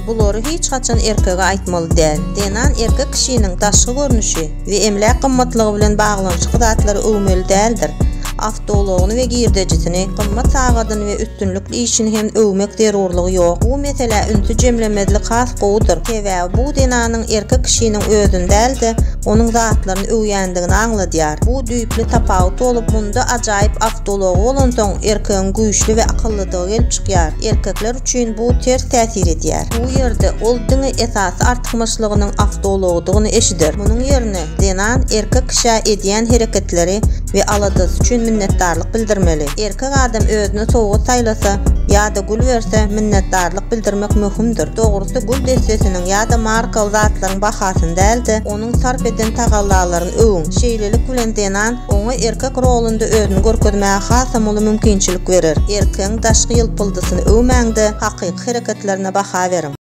Bulary hiç haçan erkege aýtmaly däl. Zenan erkek kişiniň daşky görnüşi we emläk gymmatlygy bilen baglanyşykly zatlary öwmeli däldir. Awtoulagyny we girdejisini, gymmat sagadyny we üstünlikli işini hem öwmek zerurlygy ýok. Bu meselä ünsi jemlemezlik has gowudyr. Sebäbi bu zenanyň erkek kişiniň özüni däl-de, onuň zatlaryny öwýändigini aňladýar. Bu düýpli tapawut bolup, munda ajaýyp awtoulagy bolansoň, erkegiň güýçli we akyllydygy gelip çykýar. Erkekler üçin bu ters täsir edýär. Bu ýerde ol diňe esasy artykmaçlygynyň awtoulagydygyny eşider. Munuň ýerine, zenan erkek kişä edýän hereketleri we aladasy üçin minnetdarlyk bildirmeli. Erkek adam özüne sowgat saýlasa ýa-da gül berse, minnetdarlyk bildirmek möhümdir. Dogrusy, gül dessesiniň ýa-da markaly zatlaryň bahasyny däl-de, onuň sarp eden tagallalaryny öwüň. Şeýlelik bilen, zenan oňa erkek rolunda özüni görkezmäge hasam uly mümkinçilik berer. Erkegiň daşky ýylpyldysyny öwmäň-de, hakyky hereketlerine baha beriň.